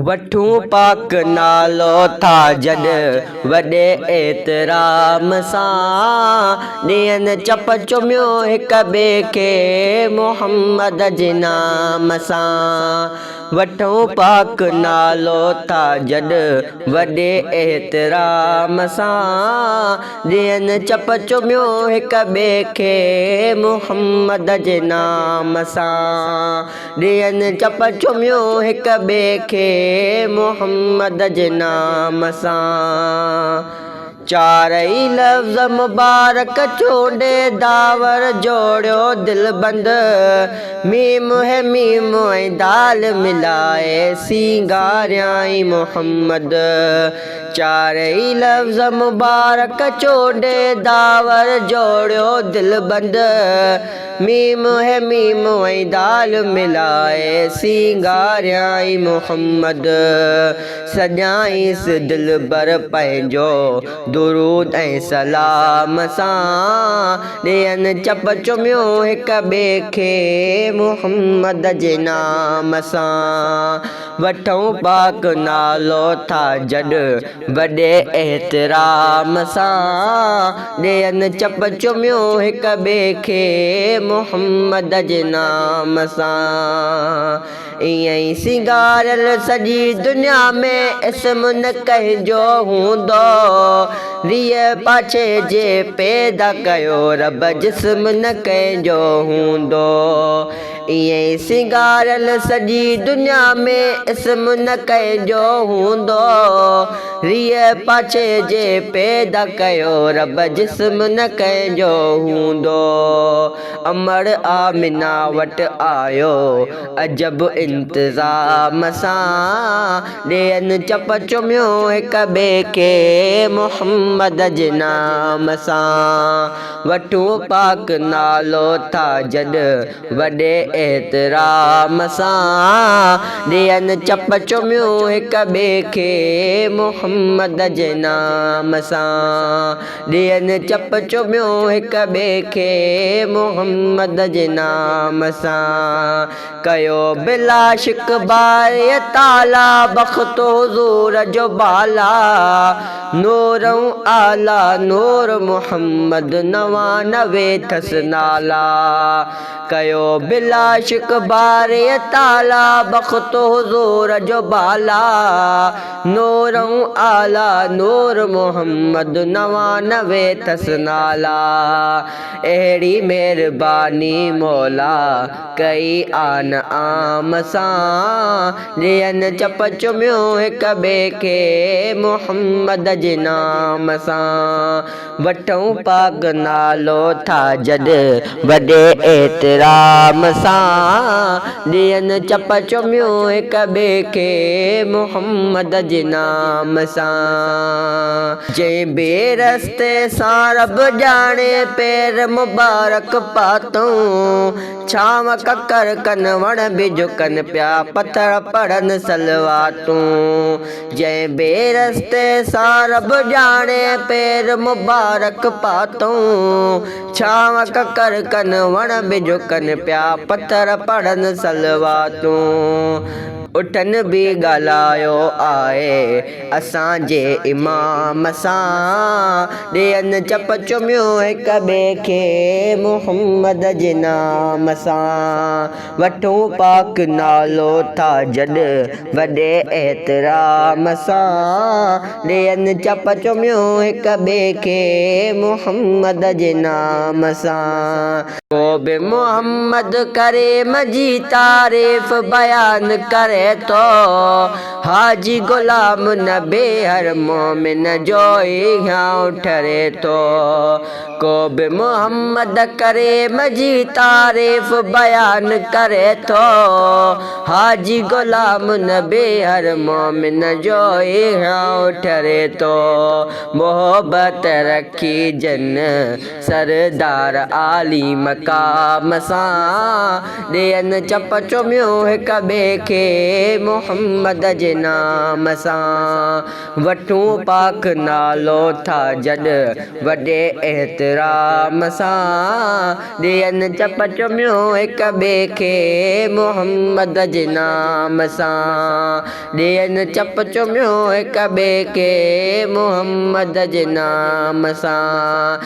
وٺون پاڪ نالو ٿا جڏ وڏي احترام سان ڏين چپ چميو هڪ ٻئي کي محمد جي نام سان وٺون پاڪ نالو ٿا جڏ وڏي احترام سان ڏين چپ چميو هڪ ٻئي کي محمد جي نام سان ڏين چپ چميو هڪ ٻئي کي محمد جي نام سان. چارئي لفظ مبارڪ چونڊي داور جوڙيو دلبند ميم هي ميم ۽ دال ملائي سينگاريائين محمد چارئي لفظ مبارڪ چونڊي داور جوڙيو دلبند ميم هي ميم ۽ دال ملائي سينگاريائين محمد سڄائينس دلبر پنهنجو درود ۽ سلام سان ڏين چپ چميو هڪ ٻئي کي محمد جي نام سان وٺون پاڪ نالو ٿا جڏ وڏي احترام سان ڏين چپ چميو هڪ ٻئي کي محمد جي نام سان. ائين ئي سينگاريل سڄي دنيا ۾ اسم نه ڪنهن جو هوندو. ريء پاڇي جي پيدا ڪيو رب جسم نه ڪنهن جو هوندو. ائين ئي سينگاريل سڄي دنيا ۾ اسم نه ڪنهن جو هوندو. ريء پاڇي جي پيدا ڪيو رب جسم نه ڪنهن جو هوندو. امڙ آمنه وٽ آيو عجب انتظام سان. ڏين چپ چميو هڪ ٻئي کي محمد جي نام سان. وٺون پاڪ نالو ٿا جڏ وڏي احترام سان ڏين چپ چميون هڪ ٻئي کي محمد جي نام سان ڏين چپ چميون هڪ ٻئي کي محمد جي نام سان ڪيو بلاشڪ باري تعاليٰ بخت حضور جو بالا نور اعليٰ نور محمد 99 ٿس نالا ڪيو بلاشڪ باري تعاليٰ بخت حضور جو بالا نور اعليٰ نور محمد 99 ٿس نالا اهڙي مهرباني مولا ڪئي آن عام سان ڏين چپ چميو هڪ ٻئي کي محمد جي نام سان وٺون پاڪ نالو ٿا جڏ وڏي احترام سان ڏين چپ چميو هڪ ٻئي کي محمد جي نام سان. جنهن بي رستي سان رب ڄاڻي پير مبارڪ پاتئون ڇانو ڪڪر ڪن وڻ به جهڪن پيا پٿر پڙهن صلواتون جنهن بي رستي سان رب ڄاڻي پير مبارڪ پاتئون ڇانو ڪڪر ڪن وڻ به جهڪن پيا پٿر پڙهن صلواتون اٺن به ڳالهايو آهي اسان جي امام سان ڏين چپ چميو هڪ ٻئي کي محمد جي نام سان وٺون پاڪ نالو ٿا جڏ وڏي احترام سان ڏين چپ چميو هڪ ٻئي کي محمد جي نام سان. ڪو به محمد ڪريم جي تعريف بيان ڪري ٿو. حاجي غلام نبي هر مومن جو ئي هيانء ٺري ٿو. ڪو به محمد ڪريم جي تعريف بيان ڪري ٿو. حاجي غلام نبي هر مومن جو ئي هيانء ٺري ٿو. محبت رکي جن سردار عالي مقام سان ڏين چپ چميون هڪ ٻئي کي محمد جي نام سان وٺون پاڪ نالو ٿا جڏ وڏي احترام. احترام سان، ڏين چپ چميون هڪ ٻئي کي محمد جي نام سان، ڏين چپ چميون هڪ ٻئي کي محمد جي نام سان.